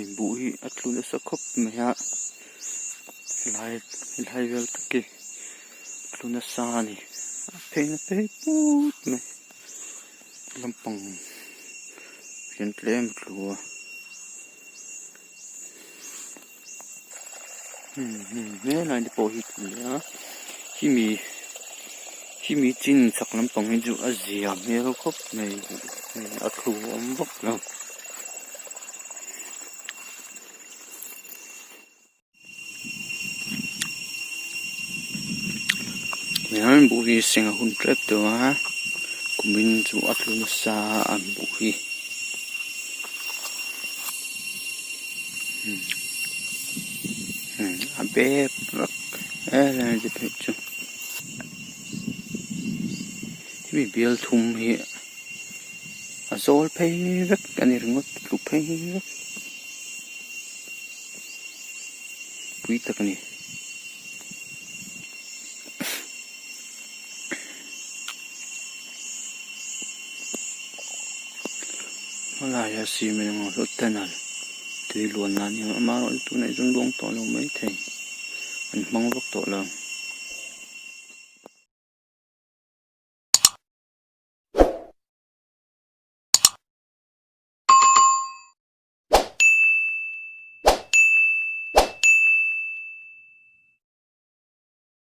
Hei buh hi a tlu nasa khawp mai a helai helai vel tak hi a tlu nasa a ni a phei na phei put mai lampang hian tlem a tlu a helai te pawh hi a tlu leh a hemi hemi chin chhak lampang hi chu a zia hmel khawp mai hei a tlu awm vak lo. Hian buh hi seng a hun tep tawh a kumin chu a tlu nasa a an buh hi. A bek vek helai te phei chu hemi bial thum hi a zawl phei vek a ni ringawt tlu phei vek pui tak a ni. Hmalai a cement emaw hlawt ten a tui luan nan hian amaherawhchu tunah hi chuan luang tawh lo maithei an hmang vak tawh lo.